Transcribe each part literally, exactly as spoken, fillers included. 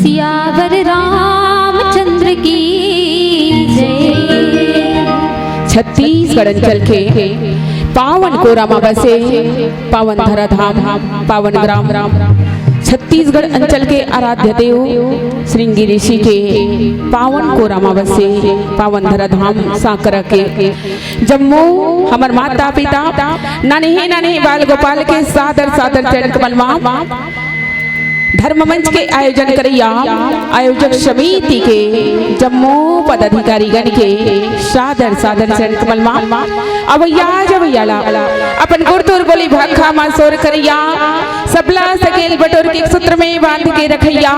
सियावर रामचंद्र की जय। छत्तीसगढ़ अंचल के पावन कोरा म बसे पावन धराधाम, पावन ग्राम, छत्तीसगढ़ अंचल के आराध्य देव श्रृंगी ऋषि के पावन कोरा म बसे पावन धराधाम सांकरा के जम्मो हमर माता पिता, नन्हे नन्हे बाल गोपाल के सादर सादर चरण कमल म धर्म मंच के आयोजन करइया आयोजक समिति के जम्मो पदाधिकारी गण के सादर सादर चरण कमल म अवैया जवैया ला अपन गुरतुर बोली भाखा म सोर करइया, सबला सकेल बटोर के सूत्र में बांध के रखइया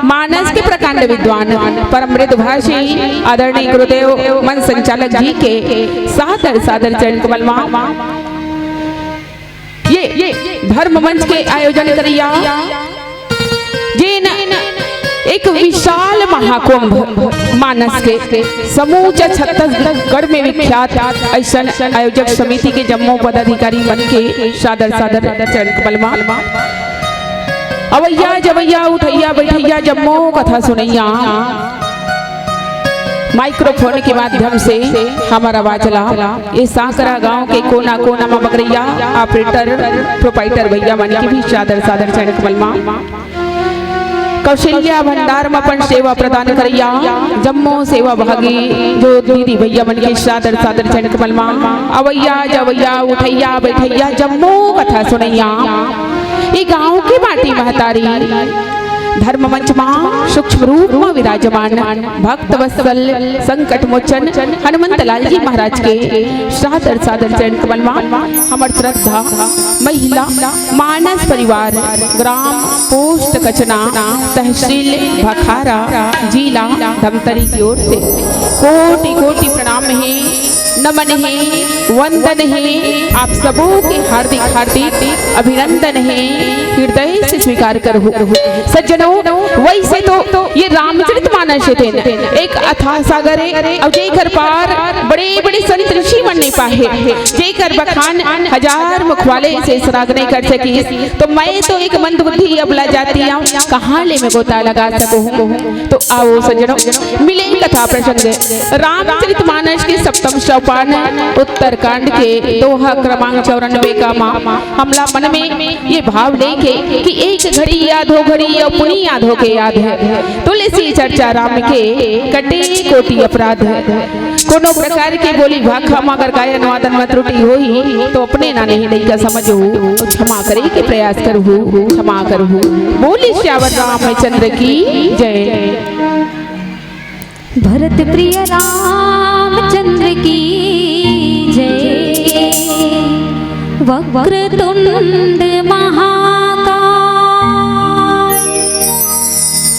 मानस के प्रकांड विद्वान परम मृदुभाषी आदरणीय गुरुदेव मंच संचालक जी के सादर सादर चरण कमल म ये धर्म मंच के आयोजन करइया जेन एक विशाल महाकुंभ मानस के समूचा छत्तीसगढ़ में विख्यात अइसन आयोजक समिति के जम्मो पदाधिकारी मन के सादर सादर चरण कमल म अवैया जवैया उठैया बैठैया जम्मो कथा सुनैया माइक्रोफोन के माध्यम से हमर आवाज ला ये सांकरा गांव के कोना कोना म बगरैया ऑपरेटर प्रोपाइटर भैया मन के भी सादर सादर चरण कमल म कौशल्या भंडार म अपन सेवा प्रदान करैया जम्मो सेवा भागी जो दीदी भैया मन के सादर सादर चरण कमल म अवैया जवैया उठैया बैठैया जम्मो कथा सुनैया ये गांव के माटी महतारी धर्म मंच म सूक्ष्म रूप म विराजमान भक्त वत्सल संकट मोचन हनुमंत लाल जी महाराज के सादर सादर चरण कमल म हमर श्रद्धा महिला मानस परिवार ग्राम पोस्ट कचना तहसील भखारा जिला धमतरी की ओर से कोटि कोटि प्रणाम हे। नमन हे, वंदन हे, आप सबो के हार्दिक, हार्दिक अभिनंदन हे, हृदय से स्वीकार करहु। सज्जनों, वैसे तो ये रामचरित मानस हे तेन, एक अथाह सागर हे, अउ जेकर पार बड़े, बड़े संत ऋषि मन नइ पाहे, जेकर बखान हजार मुख वाले शेषनाग नइ कर सकिस, तो मैं तो एक मंदबुद्धि अबला जाति आंव, कहाँ ले मैं गोता लगा सकहूँ? तो आओ सज्जनों, मिले कथा प्रसंग रामचरित मानस के सप्तम सोपान उत्तर कांड के दोहा क्रमांक चौरानबे का मा हमला मन में ये भाव लेके कि एक घड़ी या दो घड़ी या पुनी याद होके याद है। तुलसी चर्चा राम के कटे कोटि अपराध है। कोनो प्रकार के बोली भाखा म अगर गायन वादन म त्रुटि होही तो अपने नाने ही लइका समझहू, क्षमा करे के प्रयास करहू, क्षमा करहू। बोली सियावर रामचंद्र की जय। भरत प्रिय रामचंद्र की जय। वक्रतुंड महाकाय,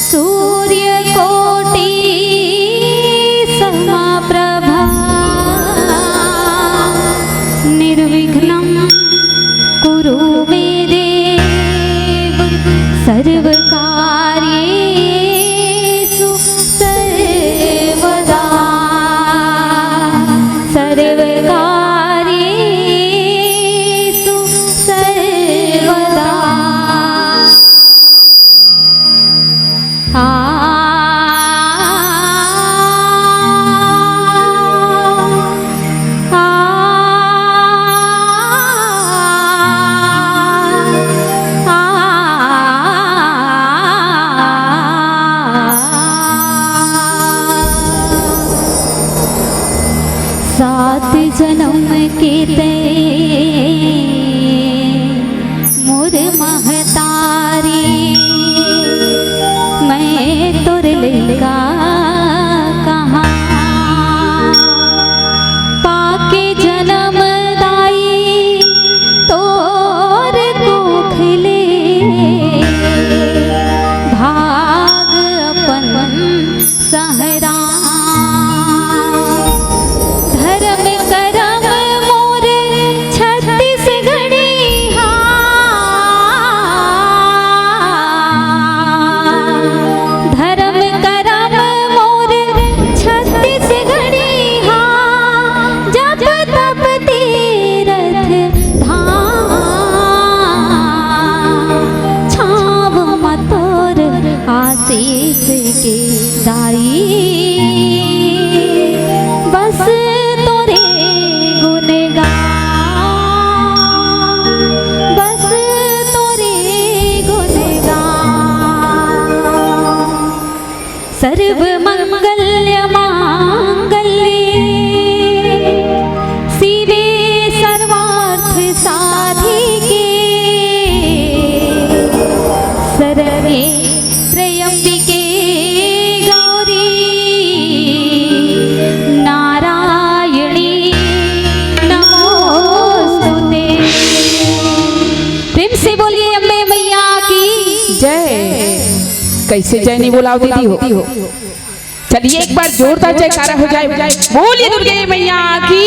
सूर्य कोटि समप्रभा, निर्विघ्नं कुरु मे देव, सर्वकार्येषु सर्वदा, सर्वकार्येषु सर्वदा। आ, आ, आ, सात जन्म के ते मोर महतारी, मैं तोर लइका कहाँ। पाके जन्म दाई तोर कोख ले, भाग अपन सहरा। धर्म करम मोर छत्तीसगढ़ी हा, धर्म करम मोर छत्तीसगढ़ी हा, जप तप तीरथ धाम, छाव म तोर आशीष के दाई, बस तोरे गुण गा, बस तोरे गुण गा। सर्व मंगल मांगल्ये शिवे सर्वार्थ साधिके, शरण्ये त्र्यंबिके गौरी नारायणी नमोस्तुते। प्रेम से बोलिए अम्बे मैया की जय। कैसे जय नहीं बोलाओ दीदी हो। चलिए एक बार जोरदार जयकारा हो जाए, बोलिए दुर्गे मैया की।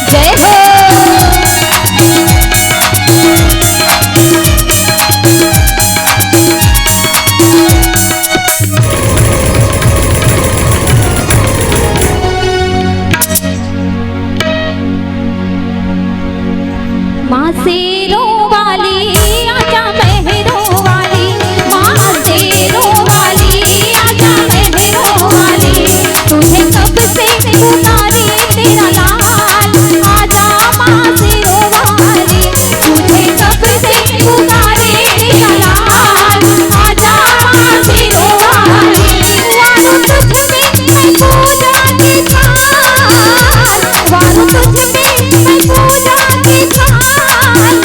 जय हो। माँ शेरों वाली आजा, मेहरों वाली, माँ शेरों वाली आजा, मेहरों वाली, तुझे कब से पुकारे तेरा लाल, आजा माँ शेरों वाली, तुझे कब से पुकारे तेरा लाल, आजा माँ शेरों वाली, वारो तुझ में है पूजा की थाल, वारो तुझ में है पूजा की थाल,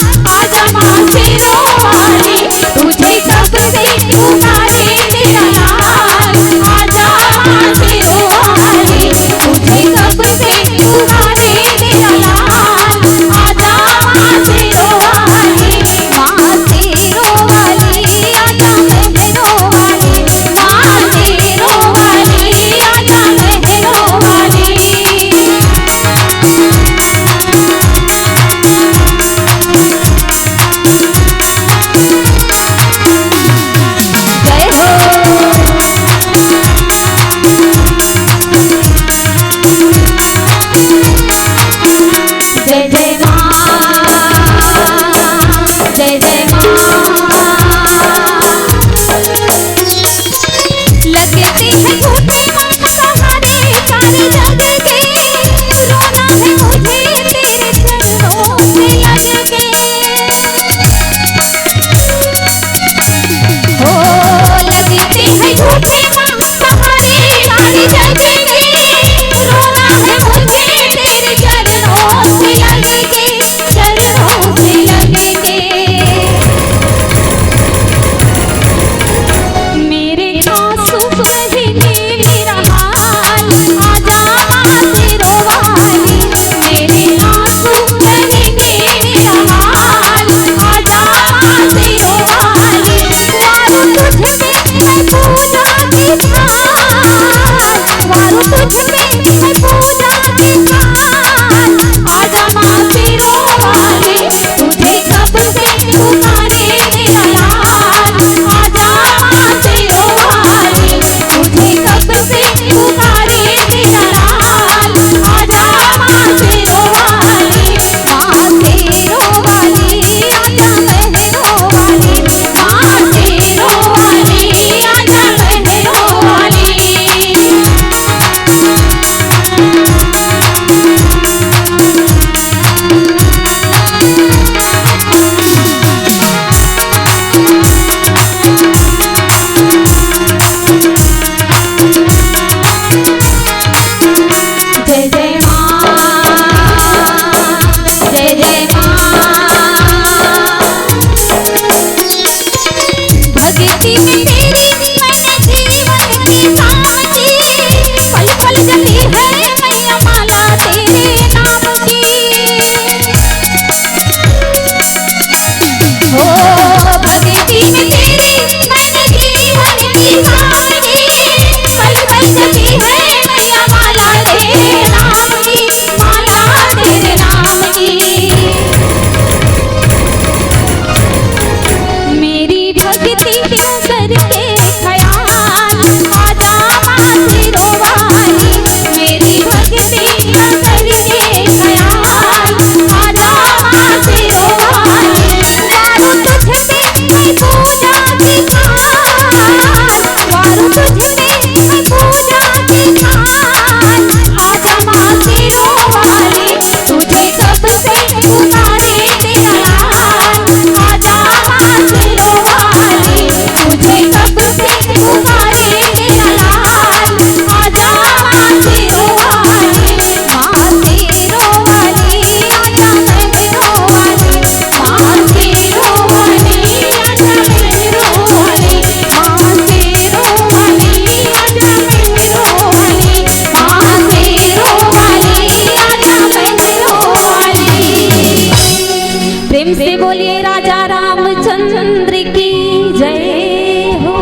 से बोलिए राजा रामचंद्र की जय हो।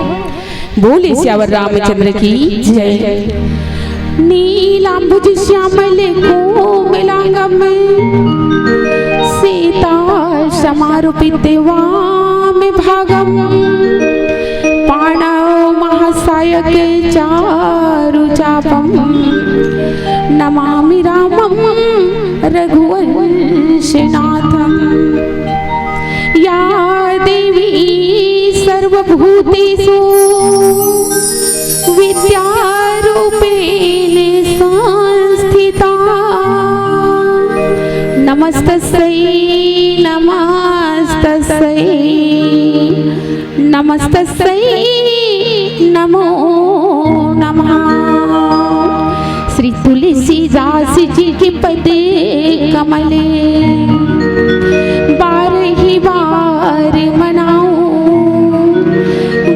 बोले सियावर रामचंद्र की जय। नीलांबुज श्यामल कोमलांगम सीता समारूपित वाम भागम पाणौ महासायक चारु चापम नमामि रामम रघुवंशनाथम। या देवी सर्वभूतेषु विद्यारूपेण संस्थिता। नमस्तस्यै नमस्तस्यै नमस्तस्यै नमो नमः। श्री तुलसीदास जी के पद कमले बारहि बार मनाऊं।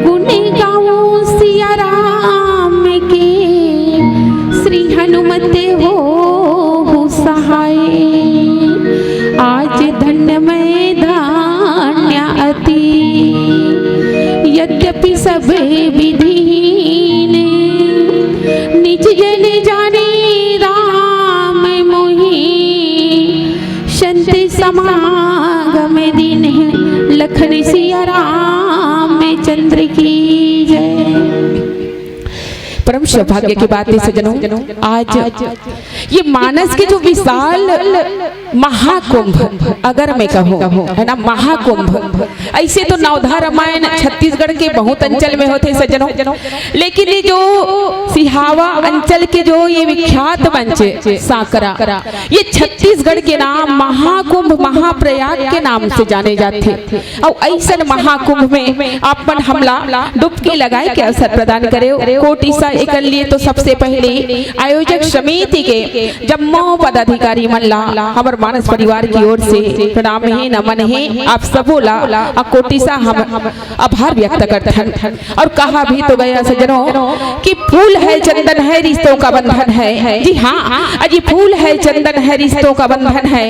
गुण गाऊं सिया राम के श्री हनुमत होहु सहाय। आज धन्य मैं धन्य अति यद्यपि सब विधिहीन। निज जन जाने राम मोहि संत समागम दीन्ह। लखन सिया रामचंद्र की जय। परम सौभाग्य की बात है सज्जनों, आज ये मानस के जो विशाल महाकुंभ, अगर मैं कहूँ, है ना, महाकुंभ, ऐसे तो नवधा रामायण छत्तीसगढ़ के बहुत अंचल में होथे सज्जनों, लेकिन ये जो सिहावा अंचल के जो ये विख्यात मंच सांकरा, ये छत्तीसगढ़ के नाम महाकुंभ महाप्रयाग के नाम से जाने जाथे। अउ अइसन महाकुंभ में आप मन हमला डुबकी लगाए के अवसर प्रदान करे। कोटि सा एकर लिए तो सबसे पहले आयोजक समिति के जम्मो पदाधिकारी मन ला हमर मानस परिवार की ओर से प्रणाम हे, नमन हे। आप सबो ला अकोटि सा हम आभार व्यक्त करथन। और कहा भी तो गया सज्जनों कि फूल है चंदन है रिश्तों का बंधन है। जी हाँ, अजी फूल है चंदन है रिश्तों का बंधन है।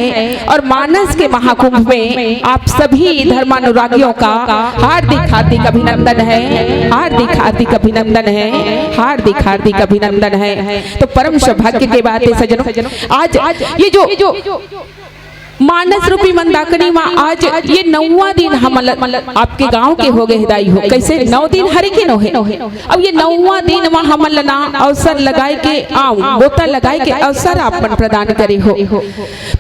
और मानस के महाकुंभ में आप सभी धर्मानुरागियों का हार्दिक हार्दिक अभिनंदन है, हार्दिक हार्दिक अभिनंदन है, हार्दिक हार्दिक अभिनंदन है। तो परम सौभाग्य की बात है सज्जनों, आज ये जो मानस रूपी मंदाकिनी मा आज ये नौवां दिन हमन ल-, आपके गांव के हो गए हे दाई हो। कैसे नौ दिन हरे के नौ हे। अब ये नौवां दिन मा हमन ल ना अवसर लगाए के आव, गोता लगाए के अवसर आप मन प्रदान करे हो।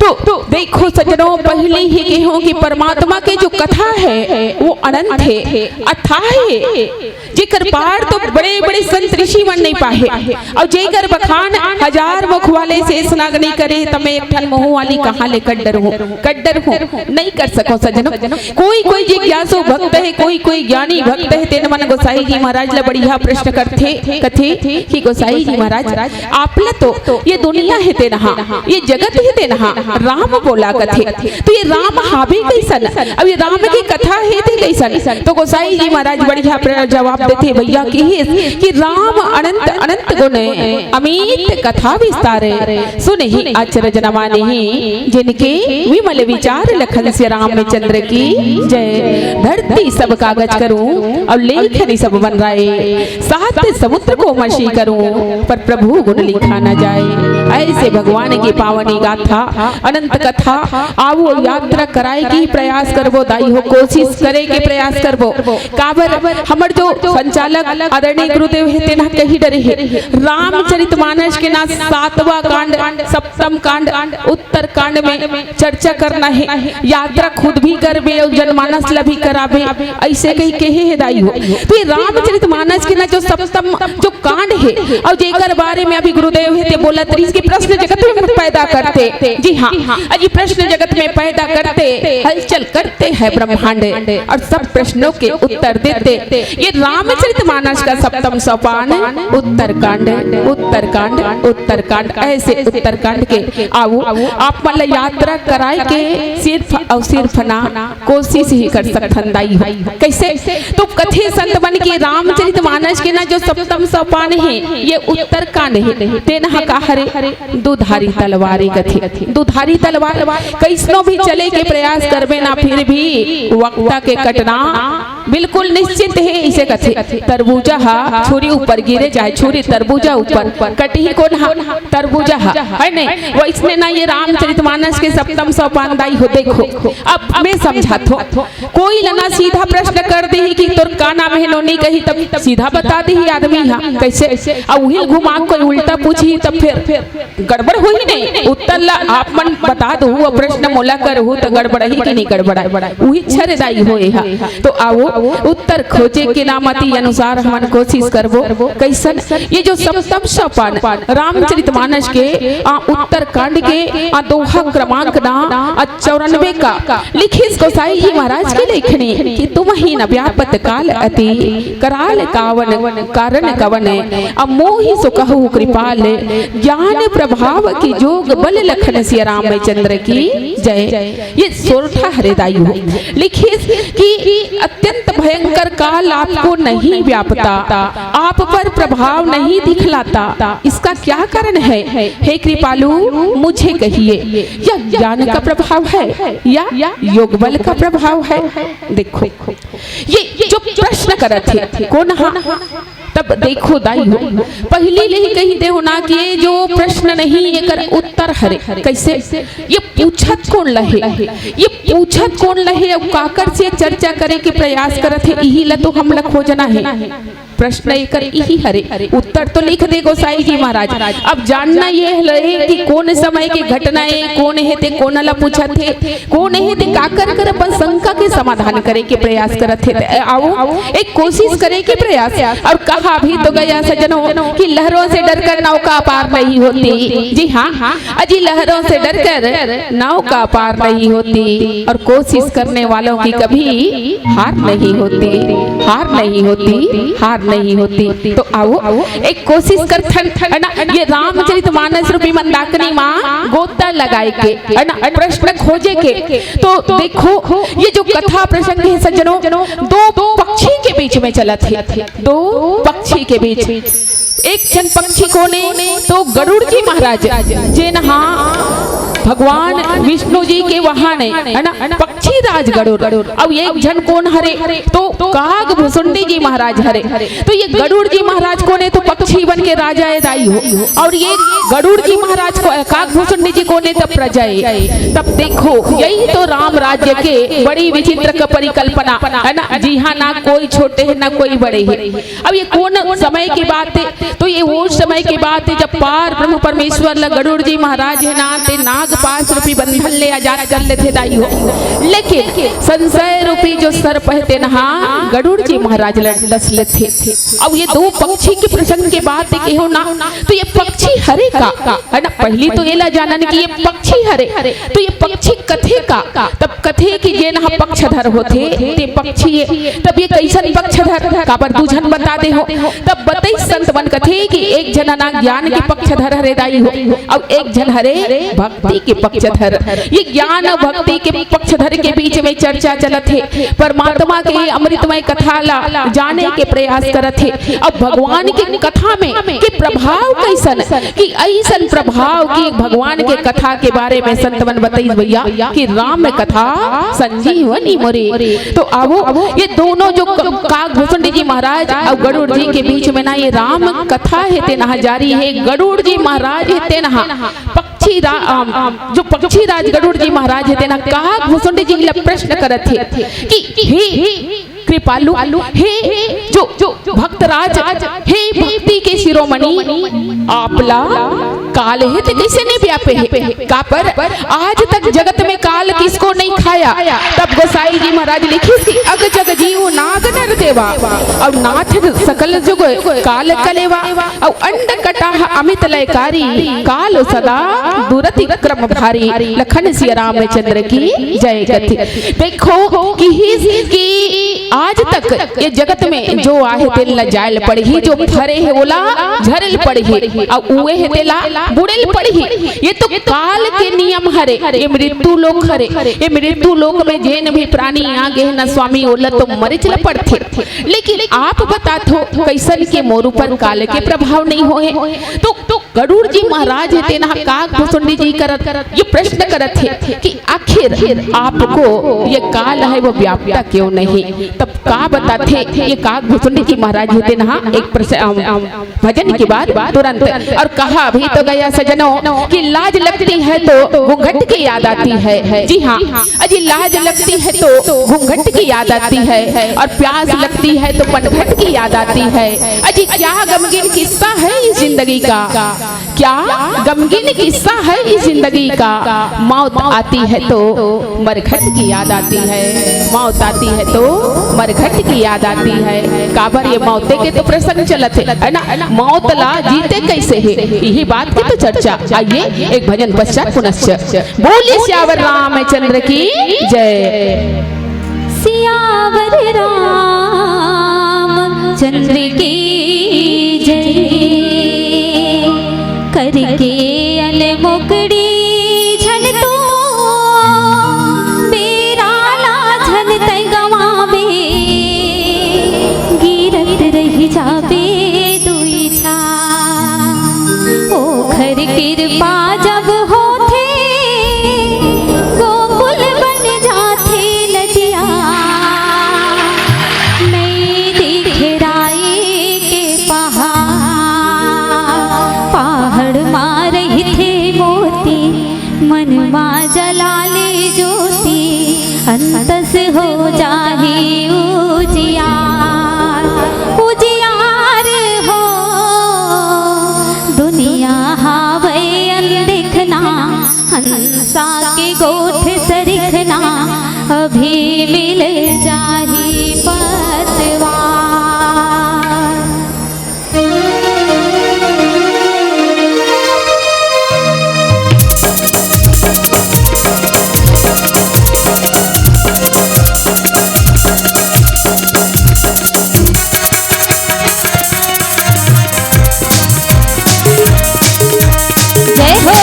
तो, तो देखो सज्जनों, पहले ही कहो कि परमात्मा के जो कथा है वो अनंत है, अथाह है। जेकर पार तो बड़े-बड़े संत ऋषि मन नहीं पाहे, अउ जेकर बखान हजार मुख वाले शेषनाग नहीं करे, त मैं एक ठन मुंह वाली कहाँ ले कड्डर हूँ, कड्डर हूँ, नहीं कर सको सज्जनों। कोई कोई जिज्ञासु भक्त है, कोई कोई ज्ञानी भक्त है, तेन मन गोसाई जी महाराज ला बढ़िया प्रश्न करथे, कथे कि गोसाई जी महाराज, आप ला तो ये दुनिया हे तेनहा, ये जगत हे तेनहा, राम बोला कथे, तो ये राम हावे कैसन? अब ये राम की कथा हे ते कैसन? तो गोसाई जी महाराज बढ़िया प्र-, जवाब देथे भैया कि, कि राम अनंत अनंत गुण अमित कथा विस्तार, सुनहि अचरज न मानहि जिनके विमल विचार। लखन सिया रामचंद्र की जय। धरती सब कागज करूं अउ लेखनी सब बनराए, सात समुद्र को मसी करूं पर प्रभु गुण लिखा न जाए। ऐसे भगवान की पावनी गाथा, अनंत कथा, आवो यात्रा कराए के प्रयास करबो दाई हो, कोशिश करे के प्रयास करबो। काबर हमर जो संचालक आदरणीय गुरुदेव हे तेना कही डरे हे, रामचरित मानस के ना सातवां कांड, सप्तम कांड, उत्तर कांड में चर्चा करना हे, यात्रा खुद भी करबे अउ जनमानस ला भी कराबे, ऐसे कही कहे हे दाई हो। तो ये रामचरित मानस के ना जो सप्तम जो कांड हे अउ जेकर बारे में अभी गुरुदेव हे ते बोलत रहिस कि प्रश्न जगत में पैदा करथे। जी हाँ, अजी प्रश्न जगत में पैदा करथे, हलचल करथे। करते हैं ब्रह्मांड और सब प्रश्नों के उत्तर देते। ये रामचरित मानस का सप्तम सोपान उत्तरकांड, उत्तरकांड, उत्तरकांड, ऐसे उत्तरकांड के आओ, आप मन ला यात्रा कराए के सिर्फ और सिर्फ ना कोशिश ही कर सकथन दाई हो। कैसे? तो कथे संत मन के रामचरित मानस के ना जो सप्तम सोपान हे, ये उत्तरकांड हे, तेन ह का हरे दुधारी तलवार कथे। दुधारी तलवार तलवार, कइसनो भी चले के प्रयास करबे ना, फिर भी वक्ता के कटना बिल्कुल निश्चित हे। इसे कथे, तरबूजा हा छुरी ऊपर गिरे, चाहे छुरी तरबूजा ऊपर, कटही कोन हा? तरबूजा हा, है नहीं? वइसने ना ये रामचरितमानस के सप्तम सोपान दाई हो। देखो, अब मैं समझात हों, कोई ला ना सीधा प्रश्न कर देही कि तोर का नाम हे, नोनी कही, तब सीधा बता देही आदमी हा। कइसे? अउ उही ल घुमा के कोई उल्टा पूछही, तब फिर गड़बड़ होही नहीं। उत्तर ला आप मन बता दो, वो प्रश्न मोला करहू त गड़बड़ही कि नहीं गड़बड़ाय? उही छरे दाई होए हा। तो आओ, उत्तर खोजे के नाम अति अनुसार हमन कोशिश करबो। कइसन? ये जो सप्तम सोपान रामचरितमानस के, आ, उत्तरकांड के, आ, दोहा क्रमांक ना, आ, चौरानबे का लिखिस गोसाई जी महाराज के लेखनी कि तुमहिं न व्यापत काल अति, कराल कावन कारण कवन, अब मोहि सो कहु कृपाल, ज्ञान प्रभाव की जोग बल लखन सिया रामचंद्र की जय। ये सोरठा हरे दाई हो लिखिस कि अत्यंत भयंकर काल आपको नहीं व्यापता, आप पर प्रभाव नहीं दिखलाता, इसका क्या कारण है? हे कृपालु, मुझे कहिए, यह ज्ञान का प्रभाव है या योग बल का प्रभाव है? देखो, ये जो प्रश्न करत हे, कोन हा? तब देखो दाई हो, पहिली ले ही कही देहूं ना कि ये जो प्रश्न नहीं, एकर उत्तर हरे। कइसे? ये पूछत कोन ल हे? ये पूछत कोन ल हे? अउ काकर से चर्चा करे के प्रयास करत हे, इही ला तो हमला खोजना हे। प्रश्न एकर इही हरे, उत्तर तो लिख दे गोसाई जी महाराज। अब जानना ये हरे कि कोन समय के घटना हे, कोन हे ते कोन ला पूछत हे, कोन हे ते काकर कर अपन शंका के समाधान करे के प्रयास करत हे। त आओ, एक कोशिश करे के प्रयास। अउ कहा भी तो गया सज्जनों कि लहरों से डरकर नौका पार नहीं होती। जी हाँ, अजी, लहरों से डरकर नौका पार नहीं होती, और कोशिश करने वालों की कभी हार नहीं होती, हार नहीं होती, हार नहीं होती। तो आओ, एक कोशिश करथन, है ना, ये रामचरित मानस रूपी मंदाकिनी मा गोता लगाए के, है ना, प्रश्न खोजे के। तो देखो, ये जो कथा प्रसंग हे सज्जनों, दो पक्षी के बीच में चलत हे, दो पक्षी के बीच। एक झन पक्षी कोन ए? तो गरुड़ जी महाराज, जेन हा भगवान विष्णु जी के वाहन ए, है ना, पक्षी राज गरुड़। अउ एक झन कोन हरे? तो काग भुसुंडी जी महाराज हरे। तो ये गरुड़ जी महाराज कोन ए? तो पक्षी मन के राजा ए दाई हो। अउ ये गरुड़ जी महाराज को, काग भुसुंडी जी कोन ए? तो प्रजा ए। तब देखो, यही तो राम राज्य के बड़ी विचित्र क परिकल्पना, है ना, जी हाँ, ना कोई छोटे हे, ना कोई बड़े हे। अब ये कोन समय के बात हे? तो ये वो समय के बात हे, जब पार ब्रह्म परमेश्वर ल गरुड़ जी महाराज हे ना, ते नाग पाश रूपी बंधन ले आजाद कर लेथे दाई हो। लेकिन संशय रूपी जो सर्प हे, तेन हा गरुड़ जी महाराज ल डस लेथे। अब ये दो पक्षी के प्रसंग के बात हे, कहो ना, तो ये पक्षी हरे का, है ना? पहिली तो एला जानन कि ये पक्षी हरे, तो ये पक्षी कथे का? तब कथे कि जेन ह पक्षधर होथे, ते पक्षी ए। तब ये कइसन पक्षधर? काबर दू झन बता देहूं। तब बतइस संत मन कथे कि एक झन ना ज्ञान के पक्षधर हरे दाई हो, अउ एक झन हरे भक्ति के पक्षधर। ये ज्ञान अउ भक्ति के पक्षधर के बीच में चर्चा चलत हे। परमात्मा के अमृतमय कथा ला जाने के प्रयास करत हे। अब भगवान के कथा में के प्रभाव कइसन, कि अइसन प्रभाव कि भगवान के कथा के बारे में संत मन बतइस भैया कि राम कथा संजीवनी मोरे। तो आवो, ये दोनों जो क-, काग भुसुंडी जी महाराज अउ गरुड़ जी के बीच में ना ये राम कथा हे, तेन हा जारी हे। गरुड़ जी महाराज हे, तेन हा पक्षी रा-, अम, जो पक्षी राज गरुड़ जी महाराज हे, तेन हा काग भुसुंडी जी ला प्रश्न करत हे कि हे कृपालु, हे जो, जो भक्तराज, हे भक्ति के शिरोमणि, आपला काल हे ते कइसे नहीं व्यापे हे? काबर आज तक जगत में काल किसको नहीं खाया? तब गोसाई जी महाराज लिखिस कि अग जग जीव नाग नर देवा, अउ नाथ सकल जुग काल कलेवा, अउ अंड कटाह अमित लयकारी, काल सदा दुरति क्रम भारी, लखन सिया रामचंद्र की जय कथे। देखो कि, कि आज तक ये जगत में जो आहे तेन ला जायल पड़ही, जो फरे हे ओला झरल पड़ही, अउ उए हे तेला बुड़ल पड़ही। ये तो काल के नियम हरे, ये मृत्यु लोक हरे। ये मृत्यु लोक में जेन भी प्राणी आ गे हे ना स्वामी, ओला तो मरेच ला पड़थे। लेकिन आप बतात हो, कइसन के मोर ऊपर काल के प्रभाव नइ होहे? तो, तो गरुड़ जी महाराज हे तेन ह काग भुसुंडी जी करत ये प्रश्न करत हे कि आखिर आपको ये काल है वो व्यापता क्यों नहीं? तब का बताथे ये काग भुसुंडी जी महाराज हे तेन ह एक प्रश्न, अम, भजन के बाद तुरंत। और कहा भी तो गया सजनों कि लाज लगती है तो घूंघट की याद आती है। जी हाँ, अजी लाज लगती है तो घूंघट की याद आती है, और प्यास लगती है तो पनघट की याद आती है। अजी क्या गमगीन किस्सा है इस जिंदगी का, क्या गमगीन किस्सा है इस जिंदगी का। मौत आती है तो मरघट की याद आती है, मौत आती है तो मरघट की याद आती है। काबर ये मौते के तो प्रसंग चलत हे, है ना? मौत ला जीते कैसे हे, यही बात की तो चर्चा। आइए एक भजन पश्चात पुनश्च। बोलिए सियावर रामचंद्र की जय। सियावर रामचंद्र की जय। करके अनमुकड़ी झन तो बेरा ला झन तै गवावे, गिरत रहि जाबे दुई छांव। ओखर किरपा जब होथे, गोकुल बन जाथे नदिया। नइ दिखे राई के पहाड़, पहाड़ मा रहिथे मोती, मन मा जला ले ज्योति, अंतस हो जाही उजियार, उजियार हो। दुनिया हावय अनदिखना, हंसा के गोठ सरिखना, अभी मिल जाही पतवार। जय हो।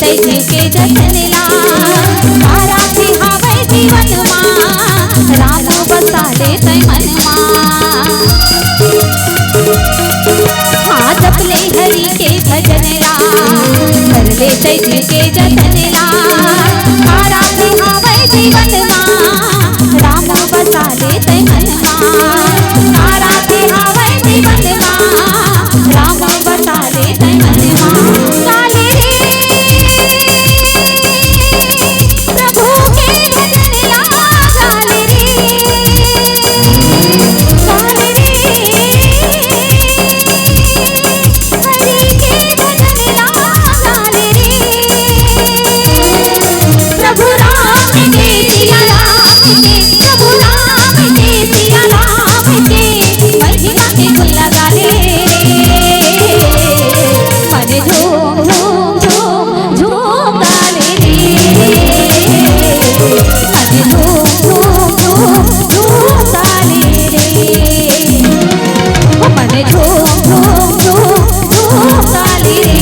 तै जीव के जतन ला। तारा के हावय जीवन मा, राम बसा ले तै मन मा। हाँ, जप ले हरि के भजन ला, कर ले तै जीव के जतन ला। तारा के हावय जीवन मा, राम बसा ले तै मन मा। तारा के हावय जीवन मा, राम बसा ले तै मन मा। काले रे, प्रभु के भजन ला काले रे, काले रे, हरि के भजन ला काले रे। प्रभु राम के, सिया राम के, प्रभु राम के, सिया राम के, महिमा के गुण लगा ले। मन झूम झूम झूम झूम डाले रे। मन झूम झूम झूम झूम डाले रे। मन झूम झूम झूम झूम डाले रे।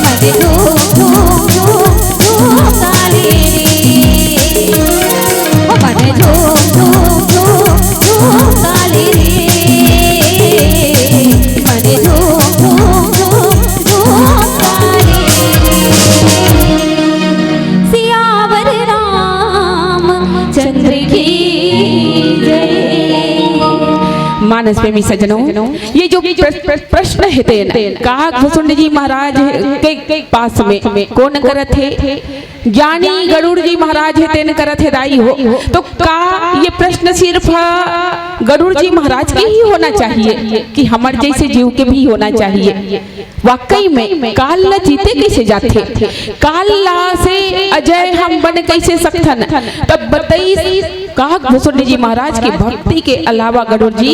मन झूम झूम झूम झूम डाले रे। मन झूम झूम झूम झूम डाले रे। मन झूम झूम झूम झूम डाले रे। सियावर रामचंद्र की जय। मानस प्रेमी सज्जनों, ये जो प्र-, प्र-, प्रश्न हे तेन, काग भुसुंडी जी महाराज के, के पास में कोन करत हे? ज्ञानी गरुड़ जी महाराज हे तेन करत हे दाई हो। तो का ये प्रश्न सिर्फ गरुड़ जी महाराज के ही होना चाहिए कि हमर जैसे जीव के भी होना चाहिए? वाकई में काल ला जीते कइसे जाथे? काल ला से अजय हम बन कइसे सकथन? तब बतइस काग भुसुंडी जी महाराज के भक्ति के अलावा गरुड़ जी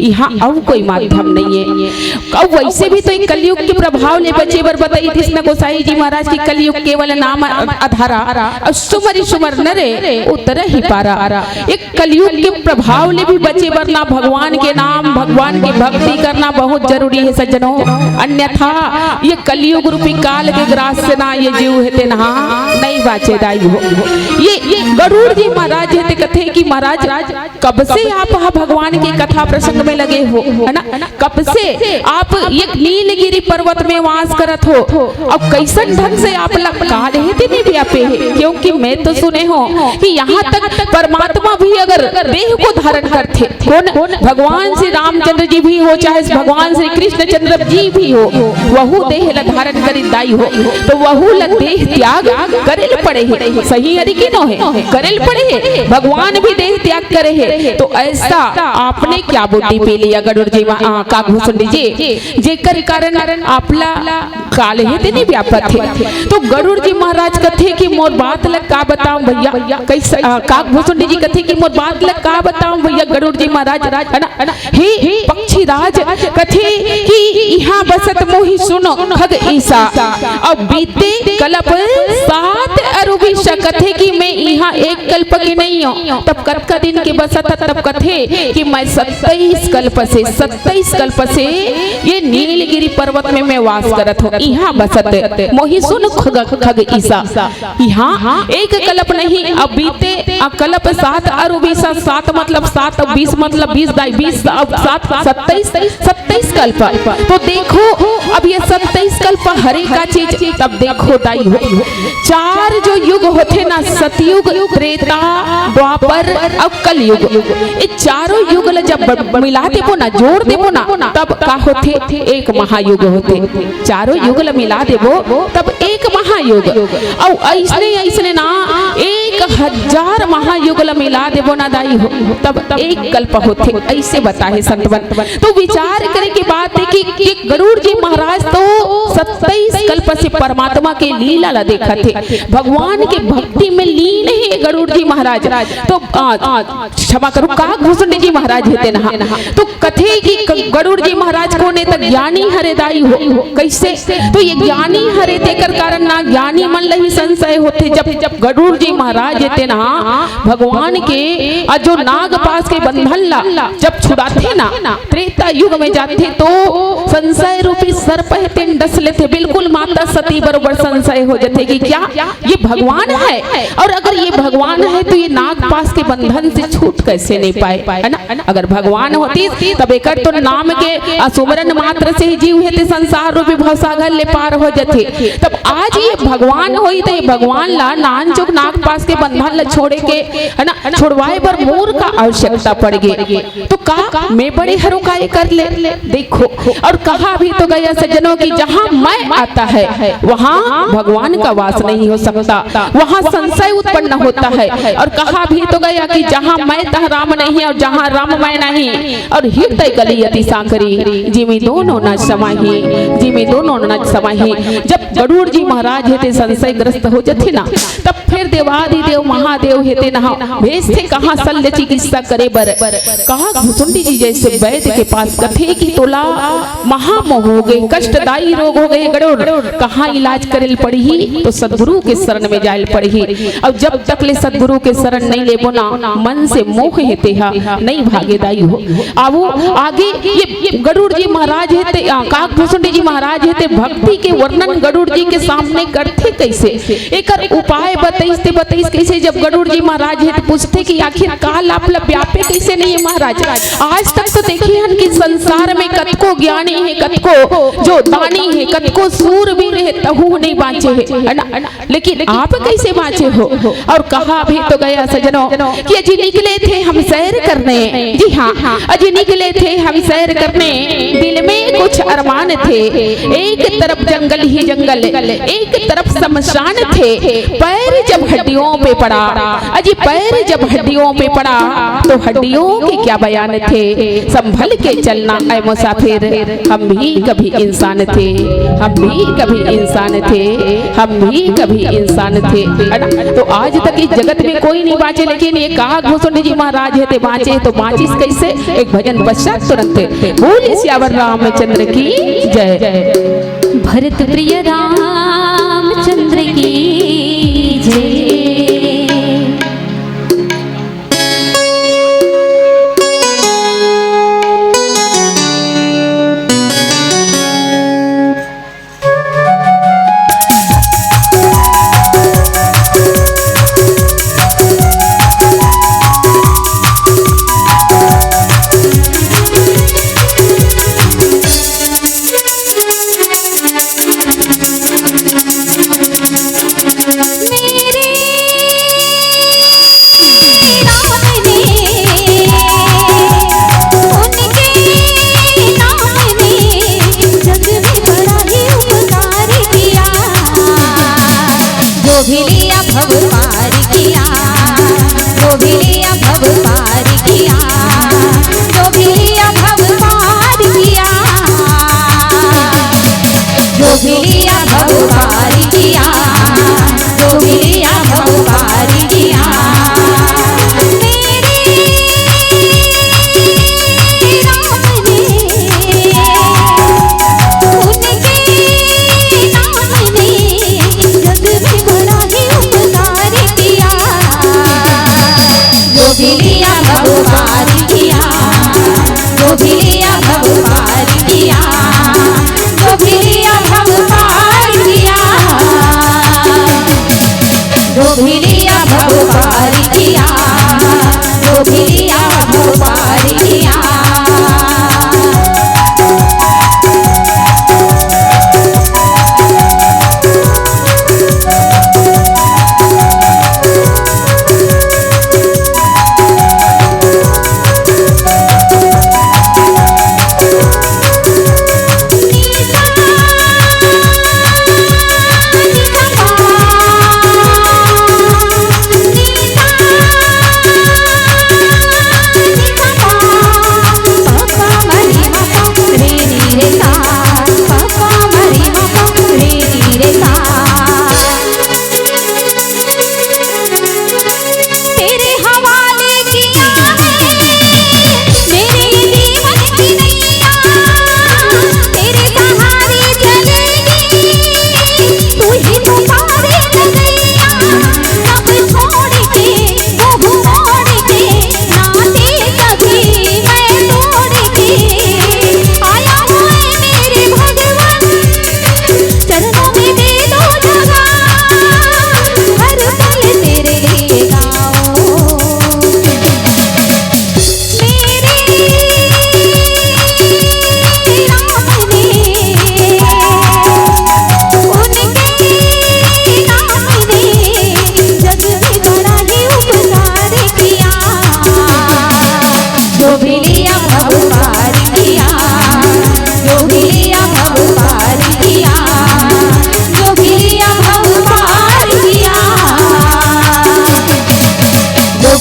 इहाँ अउ कोई माध्यम नइये। अउ वइसे भी तो एक कलयुग के प्रभाव ले बचे बर बतइस न गोसाई जी महाराज के कलयुग केवल नाम अधारा, अउ सुमरि सुमर नरे उतरहि पारा। एक कलयुग के प्रभाव ले भी बचे बर ना भगवान के नाम, भगवान की भक्ति करना बहुत जरूरी हे सज्जनों। अन्यथा ये कलयुग रूपी काल के ग्रास से ना ये जीव हे तेन हा नइ बाचे दाई हो। ये, ये गरुड़ जी महाराज हे ते कथे कि महाराज, कब से आप हा भगवान के कथा प्रसंग में लगे हो, है ना? कब से आप ये नीलगिरी पर्वत में वास करत हो? अब कइसन ढंग से आप ला काल हे ते नइ व्यापे हे? क्योंकि मैं तो सुने हो कि यहाँ तक परमात्मा भी अगर देह को धारण करथे, कोन? भगवान श्री रामचंद्र जी भी हो, चाहे भगवान श्री कृष्णचंद्र जी भी हो, वहू देह ला धारण करिन दाई हो, तो वहू ला देह त्याग करे ल पड़े हे। सही हरे कि नो हे? करे ल पड़े हे। भगवान भी देह त्याग करे हे, तो अइसा आपने क्या बूटी पी लिया गरुड़ जी मा-, आ, काग भुसुंडी जी, जेकर कारण आप ला काल हे ते नइ व्यापत हे। तो गरुड़ जी महाराज कथे कि मोर बात ल का बताऊं भैया, कइसे, आ, काग भुसुंडी जी कथे कि मोर बात ल का बताऊं भैया गरुड़ जी महाराज, है ना, है ना? हे पक्षीराज कथे कि इहाँ बसत मोहि सुन खग ईसा, अब बीते कल्प सात अरु बीसा। कथे कि मैं इहाँ एक कल्प के नइ हों, तब कतका दिन के बसत हस? तब कथे कि मैं सत्ताईस कल्प से, सत्ताईस कल्प से ये नीलगिरी पर्वत में मैं वास करत हों, इहाँ बसत मोहि सुन खग, खग ईसा। इहाँ एक कल्प नहीं, अब बीते, अ, कल्प सात अरु बीसा, सात मतलब सात, अब बीस मतलब बीस दाई, बीस, अब सात, सत्ताईस, सत्ताईस कल्प। तो देखो, अब ये सत्ताईस कल्प हरे का चीज, तब देखो दाई हो, चार जो युग होथे ना, सतयुग, त्रेता, द्वापर अउ कलयुग, ये चारों युग ला जब ब-, मिला देबो ना, जोड़ देबो ना, तब का होथे? एक महायुग होथे। चारों युग ला मिला देबो, तब एक महायुग। अउ अइसने, अइसने ना, एक हजार महायुग ला मिला देबो ना दाई हो, तब एक कल्प होथे, अइसे बताहे संत मन। तो विचार करे के बात हे कि, कि गरुड़ जी महाराज तो सत्ताईस कल्प से परमात्मा के लीला ला देखत हे, भगवान के भक्ति में लीन हे गरुड़ जी महाराज। तो, आ, क्षमा करो, काग भुसुंडी जी महाराज हे तेन हा। तो कथे कि क-, गरुड़ जी महाराज कोन हे? त ज्ञानी हरे दाई हो। कइसे? तो ये ज्ञानी हरे, तेकर कारण ना ज्ञानी मन ल ही संशय होथे। जब, जब गरुड़ जी महाराज हे तेन हा भगवान के, अ, जो नाग पाश के बंधन ला जब छुड़ाथे ना, त्रेता युग में जाथे तो संशय रूपी सर्प हे तेन डस लेथे। बिल्कुल माता सती बरोबर संशय हो जाथे कि क्या ये भगवान है, और अगर ये भगवान है तो ये नाग पास के बंधन से छूट कैसे नहीं पाए, है ना? अगर भगवान होतिस तब एकर तो नाम के सुमरन मात्र से ही जीव हे ते संसार रूपी भवसागर ले पार हो जाथे। तब आज ये भगवान होही त ये भगवान ला नानचुक नाग पास के बंधन ला छोड़े के, है ना, छुड़वाए बर मोर का आवश्यकता पड़ गे। तो का मैं बड़े हरों का ये कर ले? देखो, और कहा भी तो गया सज्जनों कि जहाँ मैं आता है वहाँ भगवान का वास नहीं हो सकता, वहाँ संशय उत्पन्न होता है। और कहा भी तो गया कि जहाँ मैं तह राम नहीं और जहाँ राम मैं नहीं, और हृदय कली अति सांकरी, जिमे दोनों न समाही, जिमे दोनों न समाही। जब गरुड़ जी महाराज हे ते संशयग्रस्त हो जथे ना, तब फिर देवादिदेव महादेव हे ते नहा भेजथे कहाँ शल्य चिकित्सा करे बर। कहाँ भुसुंडी जी जैसे वैद्य के पास कथे कि तोला महामोह हो गए, कष्टदायी रोग हो गए गरुड़, कहाँ इलाज करे ल पड़ही? तो सदगुरु के शरण में जाए ल पड़ही। और जब तक ले सदगुरु के शरण नहीं लेबो ना, मन से मोह हे तेहा नहीं भागे दाई हो। आवो आगे ये गरुड़ जी महाराज हे ते, आ, काकभुसुंडी जी महाराज हे ते भक्ति के वर्णन गरुड़ जी के सामने करथे कैसे, एकर उपाय बतइस ते बतइस कैसे। जब गरुड़ जी महाराज हे ते पूछथे कि आखिर का लाप ल व्यापे कैसे नहीं है महाराज? आज तक तो देखे हन कि संसार में कतको ज्ञानी हे, कतको जो दानी हे, कतको सूरवीर हे, तहू नहीं बाँचे हे, है ना? लेकिन आप कैसे बाँचे हो? और कहा भी तो गया सजनों कि अजी निकले थे हम सैर करने, जी हाँ, अजी निकले थे हम सैर करने, दिल में कुछ अरमान थे। एक तरफ जंगल ही जंगल, एक तरफ शमशान थे। पैर जब हड्डियों पे पड़ा, अजी पैर जब हड्डियों पे पड़ा तो हड्डियों के क्या बयान थे। संभल के चलना ऐ मुसाफिर, हम भी कभी इंसान थे, हम भी कभी इंसान थे, हम भी कभी इंसान थे, है ना? तो आज तक इस जगत में कोई नहीं बाँचे, लेकिन ये काकभुसुंडी जी महाराज हे ते बाँचे। तो बाँचिस कैसे? एक भजन पश्चात तुरंत। बोलिए सियावर रामचंद्र की जय। भरत प्रिय रामचंद्र की जय। जो भी लिया भव पार किया, जो भी लिया भव पार किया, जो भी लिया भव पार किया, जो भी लिया भव पार किया, जो भी लिया भव पार किया। मेरे राम ने उनके नाम ने जग में बड़ा ही उपकार किया। जो भी लिया भव पार किया, जो भी लिया भव पार किया, जो भी लिया भव पार किया।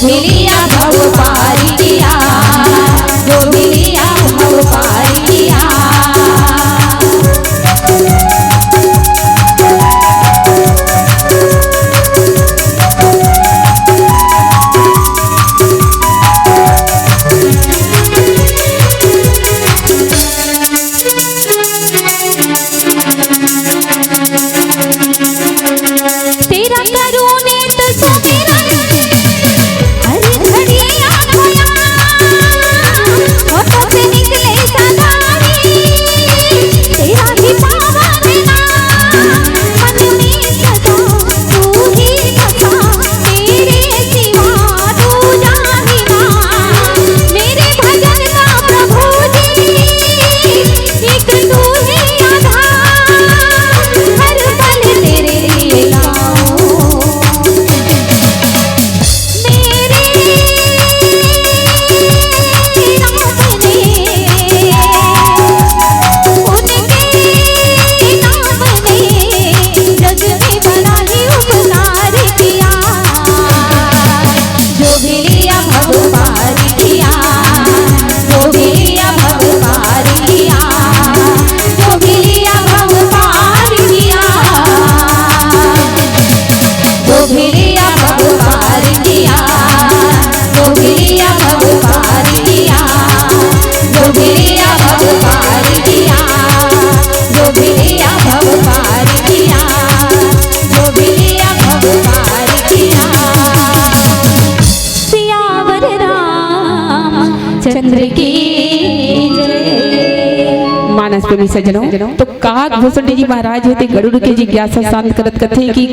मिलिया भव पारी किया, जो मिलिया भव पारी किया। तेरा करूं नित सुमिरन, हर घड़ी आंखों याद, होठों से निकले सदा ही तेरा ही पावन नाम। मन में सदा तू ही बसा, तेरे सिवा दूजा ही ना। मेरे भजन का प्रभु जी, एक तू ही आधार, हर पल तेरे लिए गाऊं। मेरे राम ने, उनके नाम ने जग में बड़ा ही उपकार किया। जो भी लिया भव पार किया, जो भी लिया भव पार किया, जो भी लिया भव पार किया। जो भी लिया भव पार किया, जो भी लिया भव पार किया, जो भी लिया भव पार किया, जो भी लिया भव पार किया, जो भी लिया भव पार किया। सियावर रामचंद्र की जय। मानस प्रेमी सज्जनों, तो काकभूषण जी महाराज हे ते गरुड़ के जिज्ञासा शांत करत कथे कि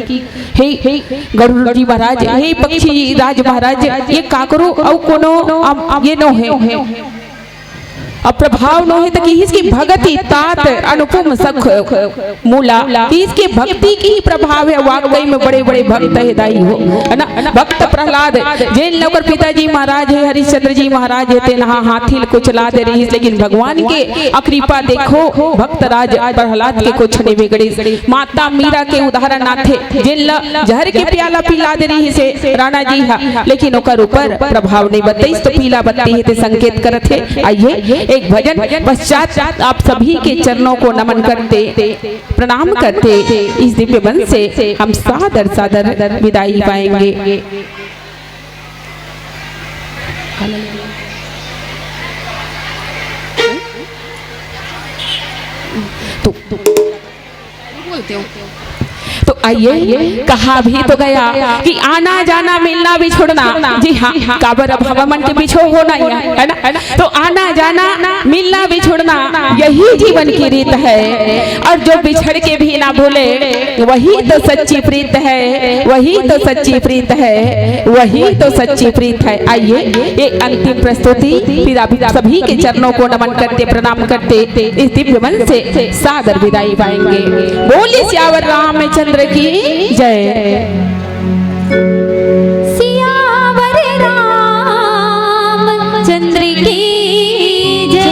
हे, हे गरुड़ जी महाराज, हे पक्षी राज महाराज, ये काकरो अउ कोनो अम, ये नो हे, अब प्रभाव नो हे, त किहिस कि भगति तात अनुपम सख मूला, किहिस कि भक्ति के ही प्रभाव हे। वाकई में बड़े-बड़े भक्त हे दाई हो, है ना? भक्त प्रहलाद, जेन ल ओकर पिताजी महाराज हे, हरिश्चंद्र जी महाराज हे, तेन ह हाथी ल कुचला दे रहिस, लेकिन भगवान के अकृपा देखो, भक्तराज प्रहलाद के कुछ नहीं बिगड़िस। माता मीरा के उदाहरण आथे, जेन ल जहर के प्याला पिला दे रहिस हे राणा जी ह, लेकिन ओकर ऊपर प्रभाव नहीं बतइस, तो पीला बत्ती हे ते संकेत करत हे। आइए, एक भजन पश्चात आप सभी के चरणों को नमन करते, प्रणाम करते, इस दिव्य मंच से हम सादर सादर विदाई पाएंगे। तो, तो आइए, कहा भी तो गया कि आना जाना मिलना बिछुड़ना। जी हाँ, काबर अब हमन के बिछो होना ही है, है ना? तो आना जाना मिलना बिछुड़ना यही जीवन की रीत है, और जो बिछड़ के भी ना भूले वही तो सच्ची प्रीत है, वही तो सच्ची प्रीत है, वही तो सच्ची प्रीत है। आइए, ये अंतिम प्रस्तुति, फिर आप सभी के चरणों को नमन करते, प्रणाम करते, इस दिव्य मंच से सादर विदाई पाएंगे। बोलिए सियावर रामचंद्र की जय। सियावर रामचंद्र की जय।